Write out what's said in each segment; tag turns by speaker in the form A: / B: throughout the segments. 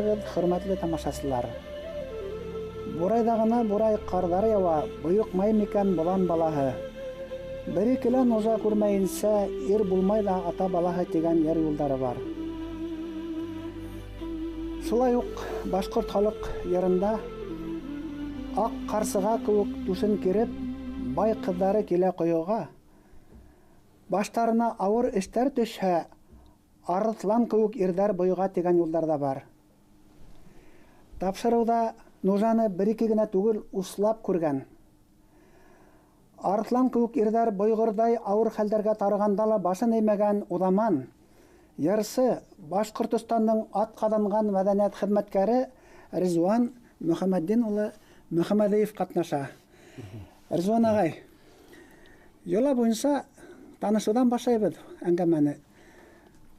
A: Һаумыһығыҙ, хөрмәтле тамашасылар! Бурайҙа ғына бурай ҡарҙар яуа, бойоҡмай микән болан балаһы? Бер-икелә нужа күрмәйенсә, ир булмай ҙа ата балаһы тигән йыр юлдары бар. Шулай уҡ башҡорт халыҡ йырында аҡ ҡарсыға кеүек түшен киреп, бай ҡыҙҙары килә ҡойоға, баштарына ауыр эштәр төшһә, арыҫлан кеүек ирҙәр бойоға тигән юлдар ҙа бар. Тапшырыуҙа нужаны бер-ике генә түгел, услап күргән. Арыҫлан кеүек ирҙәр бойғорҙай ауыр хәлдәргә тарығанда ла башын эймәгән уҙаман, йырсы, Башҡортостандың атҡаҙанған мәҙәниәт хеҙмәткәре Ризуан Мөхәмәтдин улы Мөхәмәҙиев ҡатнаша. Ризуан ағай, йола буйынса танышыуҙан башлайбыҙ әңгәмәне.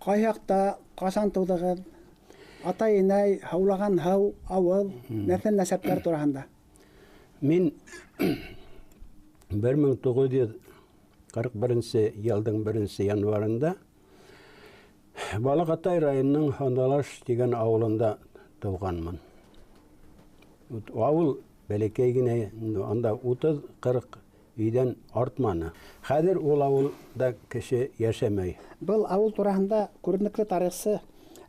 A: Ҡай яҡта, ҡасан тыуҙығыҙ? Атай-инәй, һаулаған һыу, ауыл, нәҫел-нәсәптәр тураһында.
B: Мин 1941 йылдың 1 январында Балаҡатай районының Һандалаш тигән ауылында тыуғанмын. Ауыл бәләкәй генә, анда 30-40 өйҙән артманы. Хәҙер ул ауылда кеше йәшәмәй.
A: Был ауыл тураһында күренекле тарихсы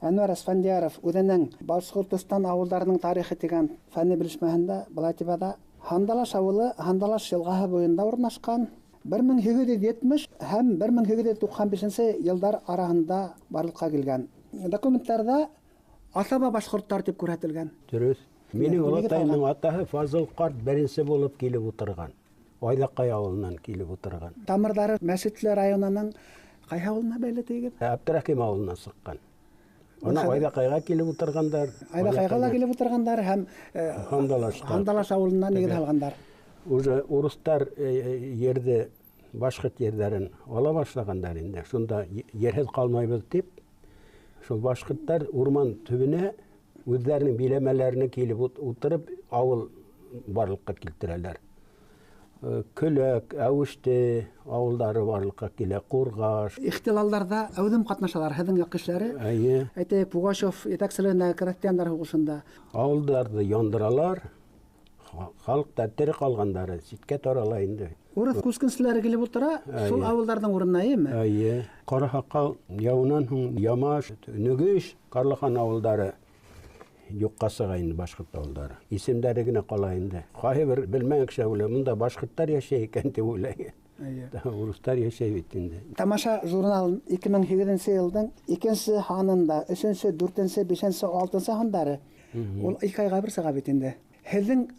A: Әнүәр Әсфәндиәров үҙенең Башҡортостан ауылдарының тарихы тигән фәнни белешмәһендә былай тип яҙа: Һандалаш ауылы Һандалаш йылғаһы буйында урынлашҡан. 1870 һәм 1895 йылдар араһында барлыҡҡа килгән. Документтарҙа аҫаба башҡорттар тип күрһәтелгән.
B: Дөрөҫ. Минең олатайымдың атаһы Фазыл ҡарт беренсе булып килеп ултырған. Айҙаҡай ауылынан килеп ултырған.
A: Тамырҙары Мәсетле районының ҡайһы ауылына бәйле тигеҙ?
B: Әбдерәхим ауылынан сыҡҡан. Ана Айҙаҡайға килеп ултырғандар.
A: Айҙаҡайға ла килеп ултырғандар һәм Һандалаш ауылынан нигеҙ һалғандар.
B: Уже урыҫтар ерҙе, башҡорт ерҙәрен ала башлағандар инде. Шунда ерһеҙ ҡалмайбыҙ тип, шул башҡорттар урман төбөнә үҙҙәренең биләмәләренә килеп ултырып, ауыл барлыҡҡа килтерәләр. Көләк, Әүеште ауылдары барлыҡҡа килә, Ҡурғаш.
A: Ихтилалдарҙа әүҙем ҡатнашалар һеҙҙең яҡ кешеләре.
B: Эйе.
A: Әйтәйек, Пугачев етәкселегендәге крәҫтиәндәр һуғышында.
B: Ауылдарҙы яндыралар. Халыҡ та тере ҡалғандары ситкә тарала инде.
A: Урыҫ күскенселәре килеп ултыра, шул ауылдарҙың урынына, эйеме?
B: Эйе. Ҡара һаҡал яуынан һуң Ямаш, Нөгөш, Ҡарлыхан ауылдары юҡҡа сыға инде, башҡорт ауылдары. Исемдәре генә ҡала инде. Ҡайһы бер белмәгән кеше уйлай, бында башҡорттар йәшәй икән тип уйлай. Урыҫтар йәшәй бит инде.
A: Тамаша журналын 2008 йылдың икенсе һанында, өсөнсө, дүртенсе, бишенсе, алтынсы һандары. Ул ике айға бер сыға бит инде. Һеҙҙең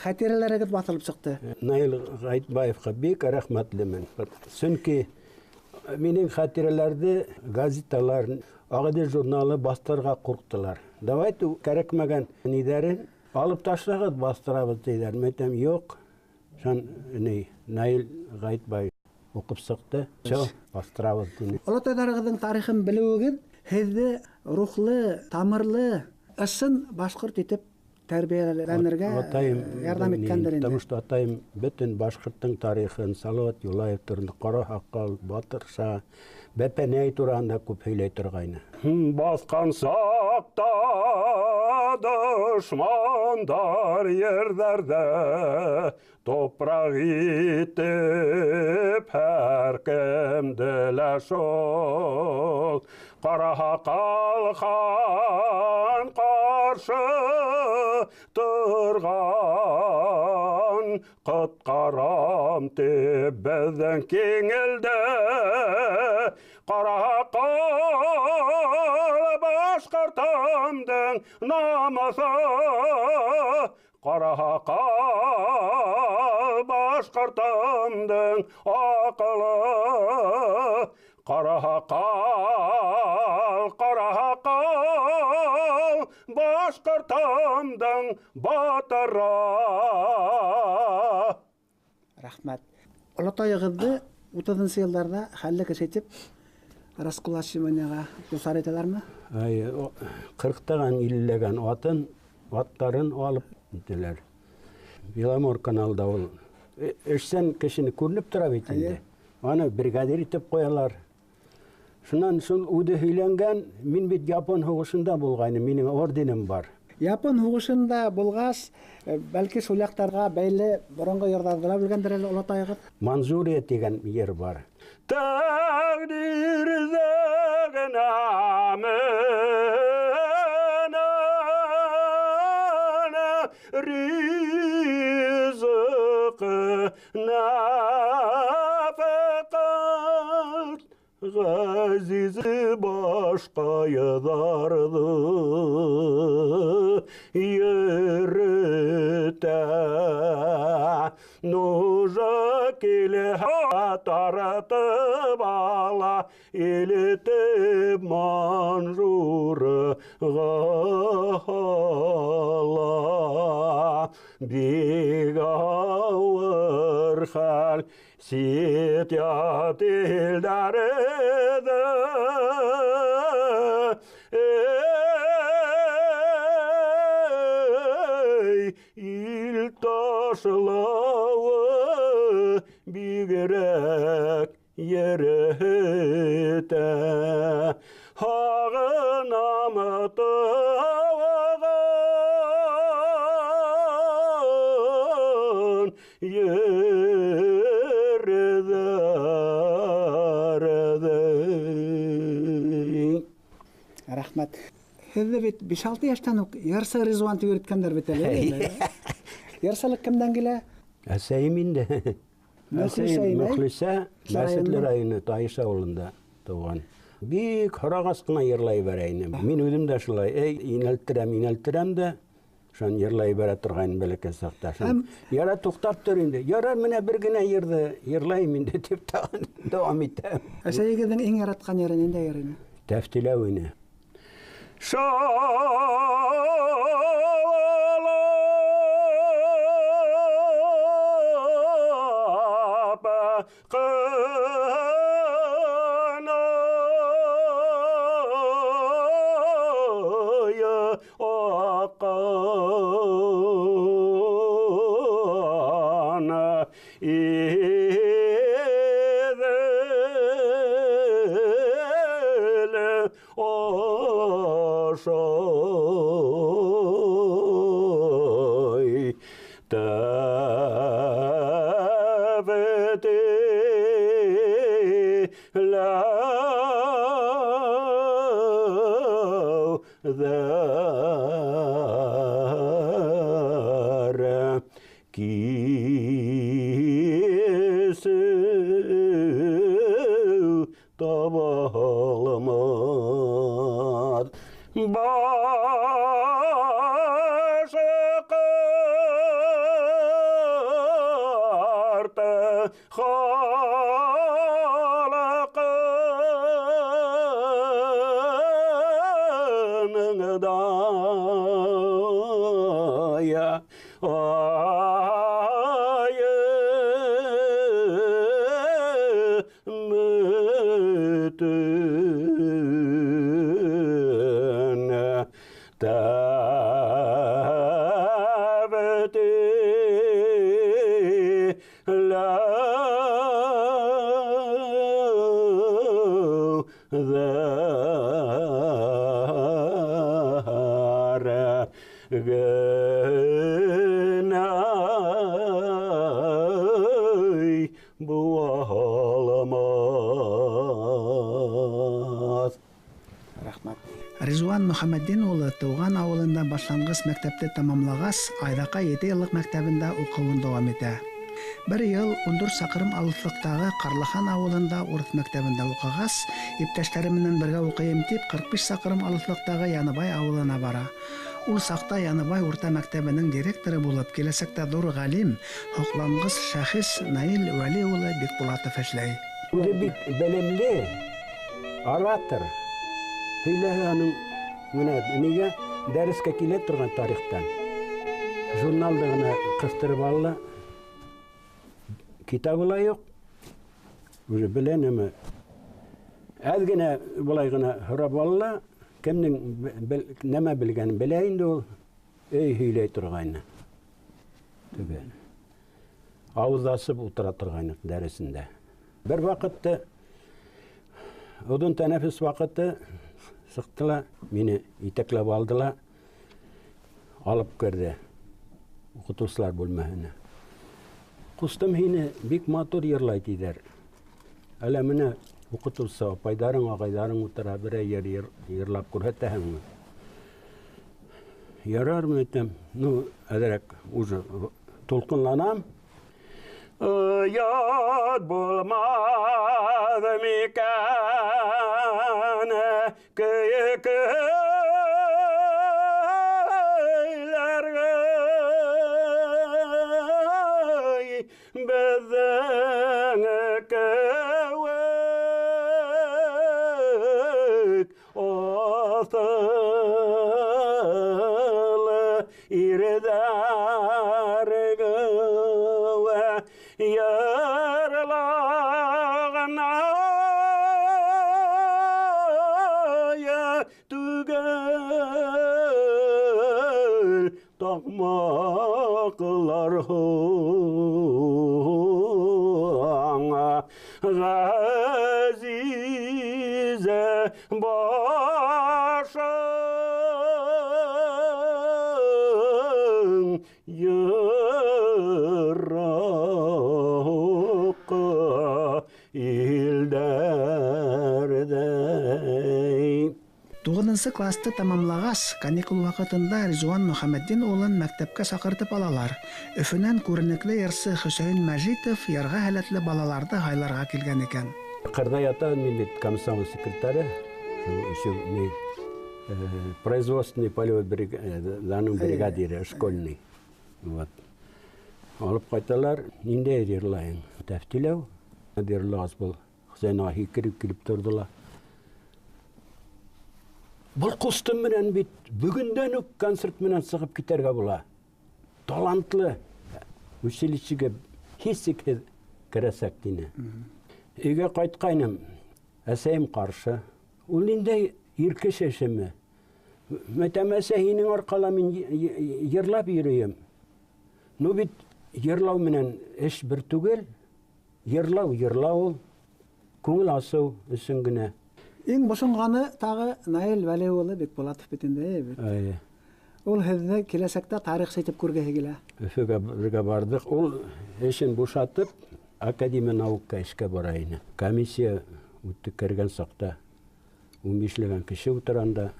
A: хәтирәләрегеҙ баҫылып сыҡты.
B: Наил Ғайтбаевҡа бик рәхмәтлемен. Сөнки минең хәтирәләрҙе газеталар, Ағиҙел журналы баҫтырырға ҡурҡтылар. Давайте кәрәкмәгән ниҙәрен алып ташлағыҙ, баҫтырабыҙ тиҙәр. Мин әйтәм, юҡ. Шан, ни, Наил Ғайтбаев уҡып сыҡты. Всё, баҫтырабыҙ тине.
A: Олатайҙарығыҙҙың тарихын белеүегеҙ һеҙҙе рухлы, тамырлы, ысын башҡорт итеп тәрбиәләнергә ярҙам иткәндер инде.
B: Потому что атайым бөтөн башҡорттоң тарихын, Салауат Юлаев тураһында, Ҡара һаҡал, Батырша, Бәпәнәй тураһында күп һөйләй торғайны. Баҫҡан саҡта дошмандар ерҙәрҙә топраҡ итеп һәр кемде лә шул Ҡара һаҡал хан ҡаршы торған, ҡотҡарам тип беҙҙең киңелде. Ҡара һаҡал башҡортомдоң намыҫы, ҡара һаҡал башҡортомдоң аҡылы, ҡара һаҡал, ҡара һаҡал башҡортомдоң батыры.
A: Рәхмәт. Олатайығыҙҙы утыҙынсы йылдарҙа хәлле кеше итеп раскулачиваниеға дусар итәләрме?
B: Әй, ҡырҡтаған, иллеләгән аттарын алып итәләр. Беломор каналда ул эшсән кешене күренеп тора бит инде. Аны бригадир итеп ҡуялар. Шунан шул үҙе һөйләнгән, мин бит Япон һуғышында булғайным, минең орденым бар.
A: Япон һуғышында булғас, бәлки шул яҡтарға бәйле боронғо йырҙарҙы ла белгәндер әле олатайығыҙ.
B: Манжурия тигән ер бар. Тәҡдирҙә генә ризыҡ нәфәҡәт ғәзиз башҡайҙарҙы йөрөтә. Нужа килһә таратып ала, илтеп Манжурға һала. Бик ауыр хәл сит ят илдәрҙә. Эй, ил ташлауы бигерәк йөрөтә. Һағынам тыуған ерҙәрҙе.
A: Рәхмәт. Һеҙҙе бит 5-6 йәштән үк йырсы Ризуан тип йөрөткәндәр бит әле. Йырсылыҡ кемдән килә?
B: Әсәйем инде.
A: Әсәйем
B: Мөхлисә Мәсетле районы Тайыш ауылында тыуған. Бик һорағас ҡына йырлай бәрә ине. Мин үҙем дә шулай, эй, инәлттерәм, инәлттерәм дә, шунан йырлай бәрә торғайным бәләкәй саҡта. Шунан, ярар, туҡтап тор инде. Ярар, менә бер генә йырҙы йырлайым инде тип тағын дауам итәм.
A: Әсәйегеҙҙең иң яратҡан йыры ниндәй йыр ине?
B: Тәфтиләү ине. Шалап ҡынай аҡҡан Иҙел ашай тәфтиләү ҙәр кисеү таба алмаҫ. Башы ҡарт халҡының дая айы бөтөн тәфтиләү ҙәр генә буа алмаҫ.
A: Рәхмәт. Ризуан Мөхәммәтдин улы тыуған ауылында башланғыс мәктәпте тамамлағас, Айҙаҡай ете йыллыҡ мәктәбендә уҡыуын дауам итә. Бер йыл 14 саҡрым алыҫлыҡтағы Ҡарлыхан ауылында урыҫ мәктәбендә уҡығас, иптәштәре менән бергә уҡыйым тип 45 саҡрым алыҫлыҡтағы Яныбай ауылына бара. Ул саҡта Яныбай урта мәктәбенең директоры булып, киләсәктә ҙур ғалим, һоҡланғыс шәхес Наил Вәли улы Бикбулатов эшләй.
B: Үҙе бик белемле оратор. Һөйләһә уның менә нигә дәрескә килә торған тарихтан. Журналды ғына ҡыҫтырып ала. Китабы ла юҡ. Уже белә нәмә. Әҙ генә былай ғына һорап ала, кемдең нәмә белгәнен белә инде ул. Эй, һөйләй торғайны. Түбән. Ауыҙ асып ултыра торғайны дәресендә. Бер ваҡытта Оҙон тәнәфес ваҡыты сыҡты ла, мине итәкләп алды ла, алып керҙе уҡытыусылар бүлмәһенә. Ҡустым, һине бик матур йырлай тиҙәр. Әле менә уҡытыусы апайҙарың, ағайҙарың ултыра, берәй йыр йырлап күрһәтәһеңме? Ярармы, әйтәм. Ну, әҙерәк уже тулҡынланам. Оят булмаҫ микән көйөкөйләргә, беҙҙең кеүек аҫылы ирҙәр йырлаған ая түгел таҡмаҡлар һуңа ғәзизә башың йыраҡ илдәрҙәй.
A: Туғыҙынсы класты тамамлағас, каникул ваҡытында Ризуан Мөхәмәтдин улын мәктәпкә саҡыртып алалар. Өфөнән күренекле йырсы Хөсәйен Мәжитов йырға һәләтле балаларҙы һайларға килгән икән.
B: Ҡырҙа ята мин бит комсомол секретаре, еще производственный полевой бригадиры, школьный. Вот. Алып ҡайталар, ниндәй йырлайың? Тәфтиләү, йырлағас был Хөсәйен ағай һикереп килеп торҙо ла. Был ҡустым менән бит бөгөндән үк концерт менән сығып китәргә була. Талантлы училищеге һис шикһеҙ керәсәк тине. Өйгә ҡайтҡайным, әсәйем ҡаршы. Ул ниндәй ир кеше эшеме? Мәтәм, әсәй, һинең арҡала мин йырлап йөрөйөм. Ну бит йырлау менән эш бер түгел. Йырлау, йырлау ул. Күңел асыу өсөн генә.
A: Иң бошонғаны тағы Наил Вәли улы Бикбулатов бит инде, әйе бит.
B: Әйе.
A: Ул һеҙҙе киләсәктә тарихсы итеп күргеһе килә.
B: Өфөгә бергә барҙыҡ. Ул эшен бушатып, Академия наукка эшкә бара ине. Комиссия үтте кергән саҡта ун бишләгән кеше ултыранда.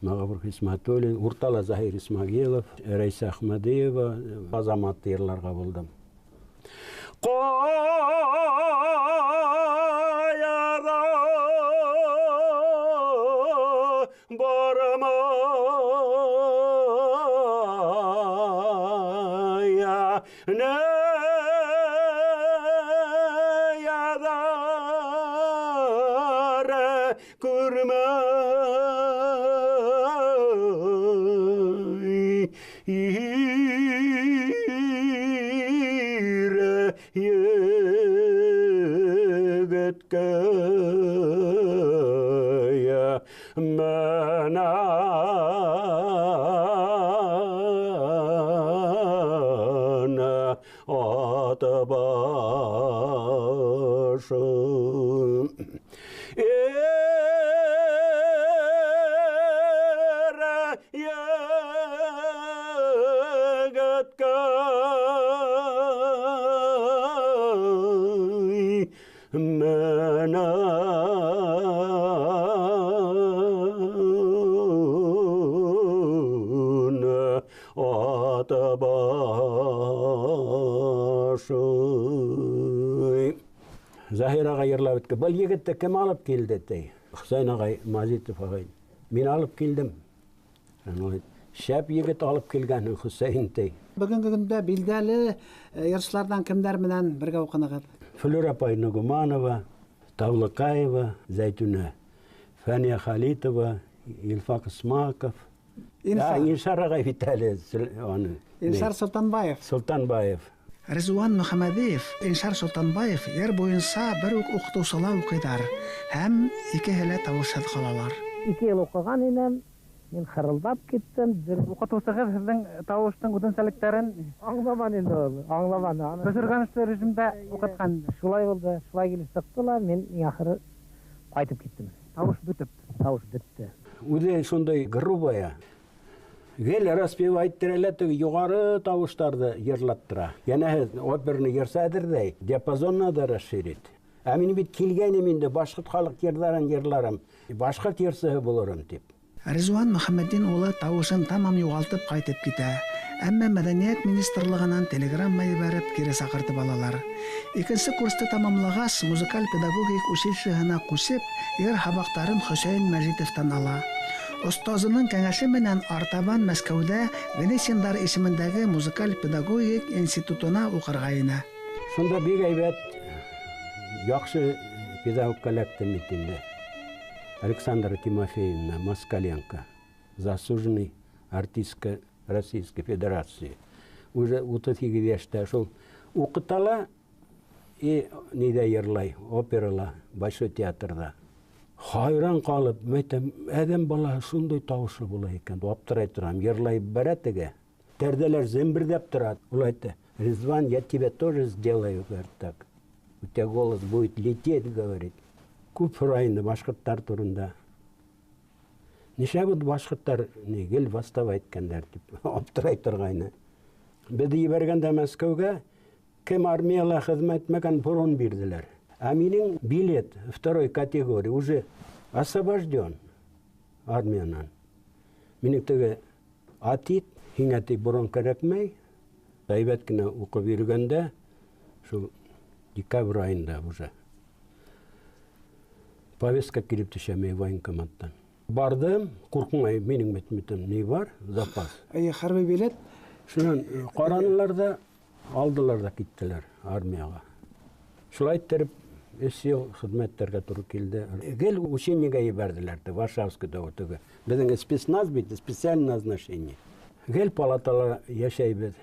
B: Мәғфүр Хисмәтуллин, уртала Заһир Исмәғилов, Рәйсә Әхмәдиева, Азамат йырларға булдым. Ҡая ҙа бармая, нәйәҙәр күрмәй, ире егеткәй менән ат башын. Ире егеткәй менән ат башын. Заһир ағай йырлап үткән. Был егетте кем алып килде ти? Хөсәйен ағай, Мазитов ағай. Мин алып килдем. Шәп егет алып килгән Хөсәйен ти.
A: Бөгөнгө көндә билдәле йырсыларҙан кемдәр менән бергә уҡынығыҙ?
B: Флүр апай Нугуманова, Тавлыкаева, Зәйтүнә, Фәния Халитова, Илфак Исмаков.
A: Иншар.
B: Иншар ағай бит әле аны.
A: Иншар Солтанбаев.
B: Солтанбаев.
A: Ризуан Мөхәмәдиев, Иншар Солтанбаев йыр буйынса бер үк уҡытыусыла уҡыйҙар һәм икеһе лә тауышһыҙ ҡалалар.
C: Ике йыл уҡыған инем, мин хырылдап киттем.
A: Уҡытыусығыҙ һеҙҙең тауыштың үҙенсәлектәрен
C: аңламаны инде ул, аңламаны. Аны
A: Бөтөргәнешле режимда уҡытҡан.
C: Шулай булды, шулай килеп сыҡты ла, мин иң ахыры Ҡайтып киттем.
A: Тауыш бөтөп.
C: Тауыш бөттө.
B: Үҙе шундай грубая. Гел распевать иттерә лә теге юғары тауыштарҙы йырлаттыра. Йәнәһе оперны йырса әҙерҙәй, диапазон надо расширить. Ә мин бит килгәнем инде башҡорт халыҡ йырҙарын йырларым, башҡорт йырсыһы булырым тип.
A: Ризван Мөхәммәтдин улы тауышын тамам юғалтып ҡайтып китә. Әммә Мәҙәниәт министрлығынан телеграмма ебәреп кире саҡыртып алалар. Икенсе курсты тамамлағас, музыкаль педагогик училищеһына күсеп, йыр һабаҡтарын Хөсәйен Мәжитовтан ала. Остазының кәңәше менән артабан Мәскәүҙә Гнесиндар исемендәге музыкаль педагогик институтына уҡырға инә.
B: Шунда бик һәйбәт, яҡшы педагогка эләктем бит инде. Александра Тимофеевна Москаленко, заслуженный артистка Российской Федерации. Уже 38 йәштә шул уҡытала и ниҙә йырлай, операла, Большой театрҙа. Хайран ҡалып, әйтәм, әҙәм балаһы шундай тауышлы була икән, аптырай торам, йырлай бәрә теге. Пәрҙәләр земберҙәп тора. Ул әйтә, Ризван, я тебя тоже сделаю, говорит, так. У тебя голос будет лететь, говорит. Күп һорай инде башҡорттар турында. Нишләп ул башҡорттар ни гел восставать иткәндәр тип аптырай торғайны. Беҙҙе ебәргәндә Мәскәүгә кем армияла хеҙмәт итмәгән борон бирҙеләр. Ә минең билет второй категории уже освобожден армиянан. Минең теге атит, һиңә ти борон кәрәкмәй. Һәйбәт кенә уҡып йөрөгәндә, шул декабрь айында уже повестка килеп төшә мин военкоматтан. Бардым, ҡурҡмай, минең бит ни бар, запас.
A: Эйе, хәрби билет.
B: Шунан ҡаранылар да, алдылар да киттеләр армияға. Шулай иттереп, өс йыл хеҙмәттәргә тура килде. Гел учениеға ебәрҙеләр ҙә, Варшавскийҙа теге. Беҙҙең спецназ бит, специальное назначение. Гел палатала йәшәйбеҙ,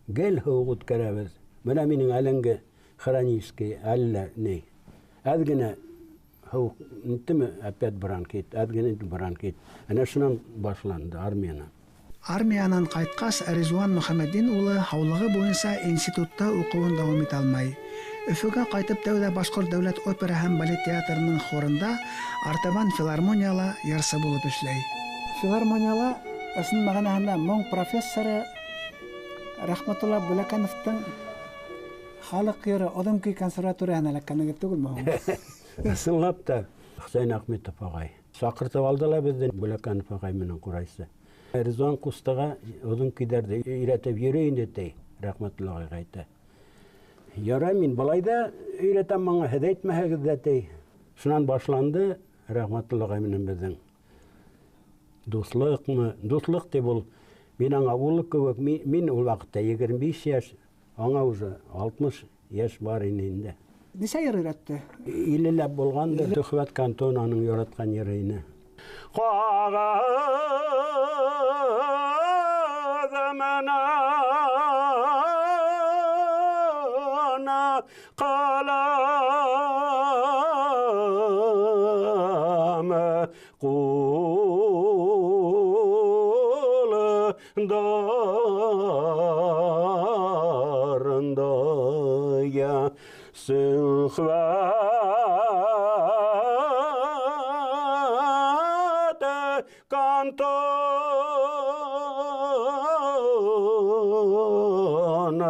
B: гел һыуыҡ үткәрәбеҙ. Бына минең әлеңге хронический әллә ни. Әҙ генә һыуыҡ ниттеме, опять бронхит, әҙ генә бронхит. Әнә шунан башланды армиянан.
A: Армиянан ҡайтҡас, Ризван Мөхәммәтдин улы һаулығы буйынса институтта уҡыуын дауам итә алмай. Өфөгә ҡайтып тәүҙә Башҡорт дәүләт опера һәм балет театрының хорында, артабан филармонияла йырсы булып эшләй. Филармонияла ысын мәғәнәһендә моң профессоры Рәхмәтулла Бүләкәновтың халыҡ йыры оҙон көй консерваторияһына эләккәнлеге түгелме һуң?
B: Ысынлап та Хөсәйен Әхмәтов ағай саҡыртып алды ла беҙҙе Бүләкәнов ағай менән ҡурайсы. Ризван ҡустыға оҙон көйҙәрҙе өйрәтеп йөрөй инде, ти, Рәхмәтулла ағайға әйтә. Ярай, мин былай да өйрәтәм моңа, һеҙ әйтмәһәгеҙ ҙә, ти. Шунан башланды Рәхмәтулла ағай менән беҙҙең дуҫлыҡмы? Дуҫлыҡ тип ул мин аңа улы кеүек, мин ул ваҡытта 25 йәш, аңа уже 60 йәш бар ине инде.
A: Нисә йыр өйрәтте?
B: Иллеләп булғандыр. Төхвәт Кантон аның яратҡан йыры ине. Ҡағыҙ менән ҡәләм ҡулдарында я Сөхбәт кантон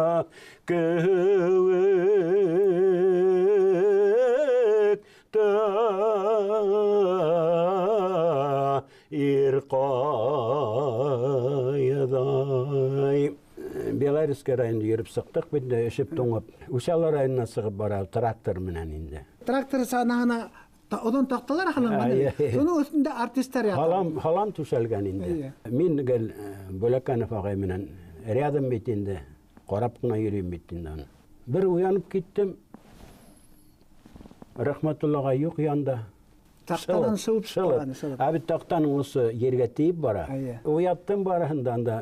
B: кеүек тә ир ҡайҙай. Белорусский районда йөрөп сыҡтыҡ бит инде, өшөп туңып. Усалы районына сығып бара трактор менән инде.
A: Трактор санаһына оҙон таҡталар һалынған
B: Әйе.
A: инде. Шуның өҫтөндә артистар ята.
B: Һалам түшәлгән инде.
A: Әйе.
B: Мин гел Бүләкәнов ағай менән рядом бит инде, ҡарап ҡына йөрөйөм бит инде аны. Бер уянып киттем. Рәхмәтулла ағай юҡ янда.
A: Таҡтанан
B: Шылып,
A: шыуып
B: шылып.
A: сыҡҡан, шылып.
B: Ә бит таҡтаның усы ергә тейеп бара.
A: Әйе.
B: Уяттым барыһын да анда,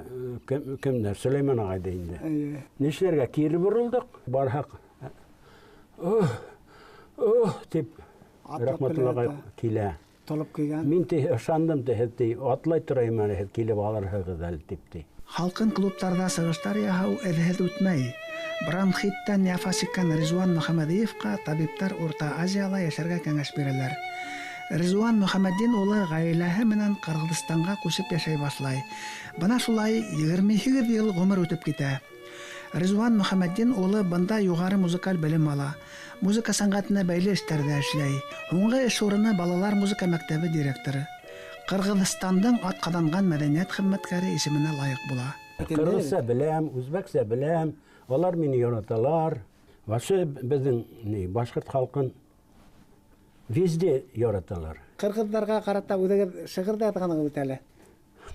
B: кемдер, Сөләймән ағай да инде.
A: Әйе.
B: Нишләргә кире боролдоҡ, барһаҡ, ох, ох, тип
A: Атлап
B: Рәхмәтулла ағай
A: килә.
B: килә.
A: Толоп килгән.
B: Мин ти ышандым ти, һеҙ ти атлай торайым әле, һеҙ килеп алырһығыҙ әле тип ти.
A: Һалҡын клубтарҙа сығыштар яһау эҙһеҙ үтмәй. Бронхиттән яфа сиккән Ризван Мөхәммәдиевҡа табиптар Урта Азияла йәшәргә кәңәш бирәләр. Ризуан Мөхәммәтдин улы ғаиләһе менән Ҡырғыҙстанға күсеп йәшәй башлай. Бына шулай 28 йыл ғүмер үтеп китә. Ризуан Мөхәммәтдин улы бында юғары музыкаль белем ала. Музыка сәнғәтенә бәйле эштәрҙә эшләй. Һуңғы эш урыны балалар музыка мәктәбе директоры. Ҡырғыҙстандың атҡаҙанған мәҙәниәт хеҙмәткәре исеменә лайыҡ була.
B: Ҡырғыҙса беләм, үзбәксә беләм, алар мине яраталар. Вообще беҙҙең башҡорт халҡын везде яраталар.
A: Ҡырғыҙҙарға ҡарата үҙегеҙ шиғыр ҙа яҙғанығыҙ бит әле.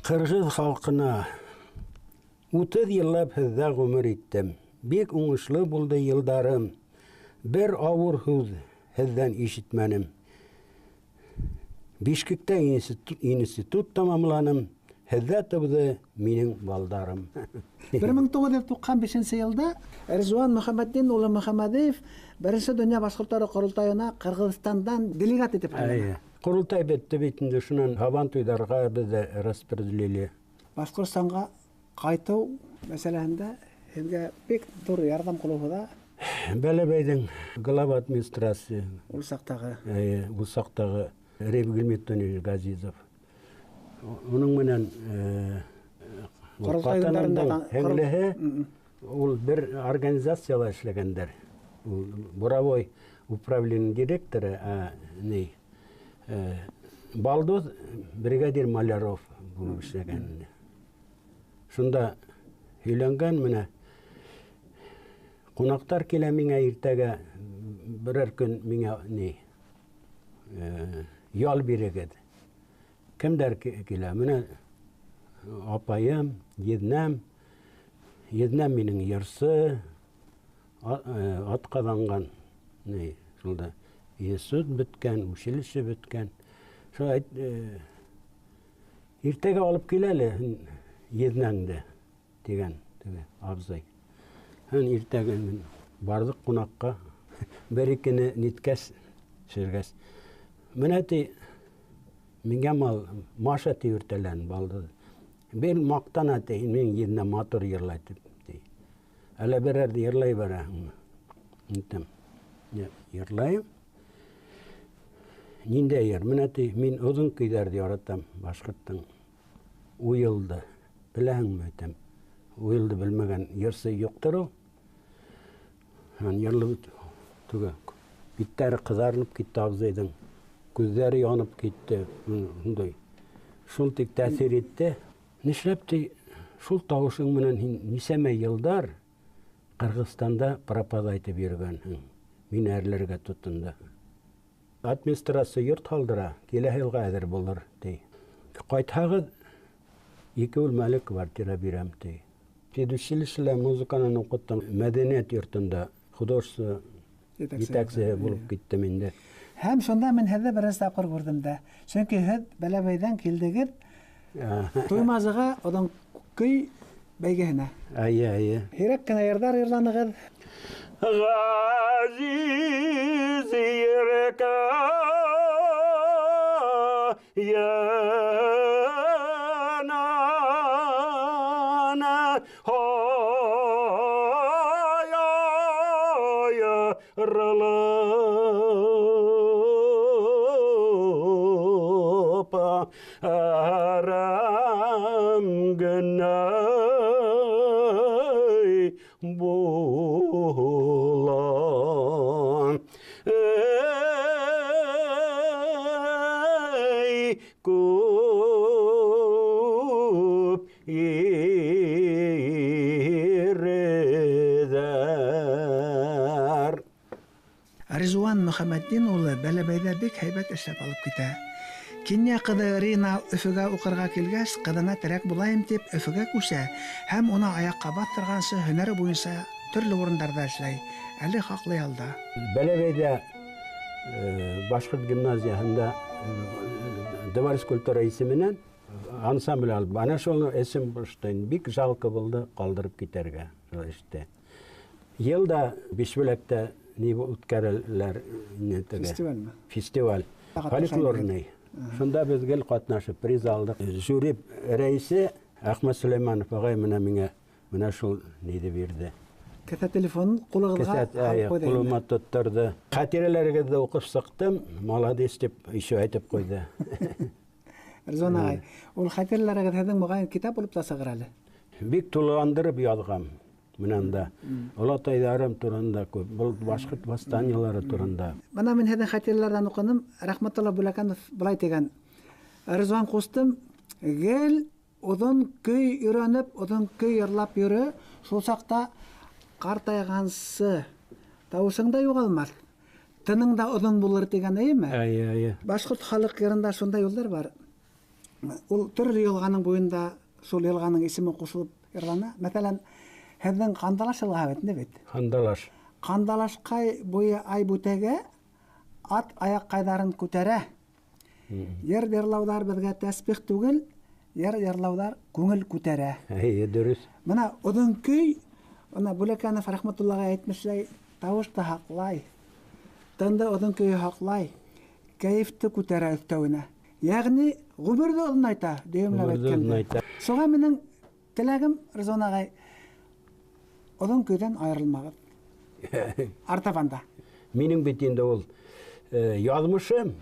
B: Ҡырғыҙ халҡына 30 йыллап һеҙҙә ғүмер иттем. Бик уңышлы булды йылдарым. Бер ауыр һүҙ һеҙҙән ишетмәнем. Бишкектә институт тамамланым. Һеҙҙә тыуҙы минең балдарым.
A: 1995 йылда Ризуан Мөхәммәтдин улы Мөхәммәдиев Беренсе донъя башҡорттары ҡоролтайына Ҡырғыҙстандан делегат итеп һайлана.
B: Ҡоролтай бөттө бит инде, шунан һабантуйҙарға беҙҙе распределили.
A: Башҡортостанға ҡайтыу мәсьәләһендә һеҙгә бик ҙур ярҙам ҡылыуы ҙа
B: Бәләбәйҙең глава администрация.
A: Ул саҡтағы.
B: Эйе, ул саҡтағы Рев Гильметдинович Газизов. Уның менән ҡатынымдың һеңлеһе, ул бер организацияла эшләгәндәр. Ул буровой управление директоры, ни, Балдуз бригадир Маляров булып эшләгән. Шунда һөйләнгән, менә ҡунаҡтар килә миңә иртәгә, берәр көн миңә ни, ял бирегеҙ. Кемдәр килә? Менә апайым, еҙнәм, еҙнәм минең йырсы, атҡаҙанған, ни, шунда институт бөткән, училище бөткән. Шул әйт, иртәгә алып кил әле еҙнәңде, тигән теге абзый. Һәм иртәгә мин барҙыҡ ҡунаҡҡа, бер икене ниткәс, шергәс. Менә ти, миңә мал, Маша ти үртәлән балды. Бер маҡтана ти, мин еҙнә матур йырлай тип, ти. Әле берәрҙе йырлай бара. Әйтәм, йырлайым. Ниндәй йыр? Менә ти, мин оҙон көйҙәрҙе яратам, башҡорттың. Уйылды. Беләһеңме, әйтәм. Уйылды белмәгән йырсы юҡтыр ул. Һәм йырлап түгел. Биттәре ҡыҙарынып китте абзыйҙың. Күҙҙәре янып китте. Шундай. Шул тик тәьҫир итте. Нишләп ти, шул тауышың менән һин нисәмә йылдар Ҡырғыҙстанда пропада итеп йөрөгәнһең. Мин әрләргә тотондо. Администрация йорт һалдыра, киләһе йылға әҙер булыр, ти. Ҡайтһағыҙ, 2 бүлмәле квартира бирәм, ти. Педучилищелә музыканан уҡыттым. Мәҙәниәт йортонда художество етәксеһе булып киттем инде.
A: Һәм шунда мин һеҙҙе беренсе тапҡыр күрҙем дә. Сөнки һеҙ Бәләбәйҙән килдегеҙ Туймазыға оҙон көй бәйгеһенә.
B: Эйе, эйе.
A: Һирәк кенә йырҙар йырланығыҙ.
B: Ғәзиз еркә йәнәнә һайырылып әрәм генә булан. Эй, күп ирҙәр.
A: Ризуан Мөхәммәтдин улы Бәләбәйҙә бик һәйбәт эшләп алып китә. Кинйә ҡыҙы Рина Өфөгә уҡырға килгәс, ҡыҙына терәк булайым тип Өфөгә күсә һәм уны аяҡҡа баҫтырғансы һөнәре буйынса төрлө урындарҙа эшләй. Әле хаҡлы ялда.
B: Бәләбәйҙә, башҡорт гимназияһында, дворец культура исеменән ансамбль алып, ана шул исем баштан бик жалко булды ҡалдырып китәргә шул эште. Йылда Бишбүләктә ни үткәрәләр, ни теге?
A: Фестивальме?
B: Фестиваль.
A: Ҡатнаша
B: Фольклорный.
A: инде.
B: Шунда беҙ гел ҡатнашып приз алдыҡ. Жюри рәйесе Әхмәт Сөләймәнов ағай менә миңә менә шул ниҙе бирҙе.
A: Кеҫә телефонын ҡулығыҙға алып ҡуйҙы.
B: Ҡулыма тотторҙо. Хәтирәләрегеҙҙе уҡып сыҡтым, молодец тип еще әйтеп ҡуйҙы.
A: Ризван ағай, ул хәтирәләрегеҙ һеҙҙең моғайын китап булып та сығыр әле.
B: Бик тулыландырып яҙғам. Менән дә олатайҙарым турында күп, был башҡорт восстаниялары турында.
A: Бына мин һеҙҙең хәтирәләрҙән уҡыным, Рәхмәтулла Бүләкәнов былай тигән: Ризван ҡустым, гел оҙон көй өйрәнеп, оҙон көй йырлап йөрө, шул саҡта ҡартайғансы тауышың да юғалмаҫ, тының да оҙон булыр тигән, эйеме?
B: Эйе, эйе.
A: Башҡорт халыҡ йырында шундай юлдар бар. Ул төрлө йылғаның буйында шул йылғаның исеме ҡушылып йырлана. Мәҫәлән, һеҙҙең Ҡандалаш йылғаһы бит, бит?
B: Ҡандалаш.
A: Ҡандалашҡай буйы ай бүтәгә, ат аяҡҡайҙарын күтәрә. Йыр йырлауҙар беҙгә тәсбих түгел, йыр йырлауҙар күңел күтәрә.
B: Эйе, дөрөҫ.
A: Бына оҙон көй, бына Бүләкәнов Рәхмәтуллаға әйтмешләй, тауыш та һаҡлай, тынды оҙон көйө һаҡлай, кәйефте күтәрә өҫтәүенә. Йәғни ғүмерҙе оҙонайта, дөйөмләп
B: Ғүмерҙе
A: әйткәндә.
B: оҙонайта.
A: Шуға минең теләгем, Ризван ағай, оҙон көйҙән айырылмағыҙ. Артабан да.
B: Минең бит инде ул яҙмышым.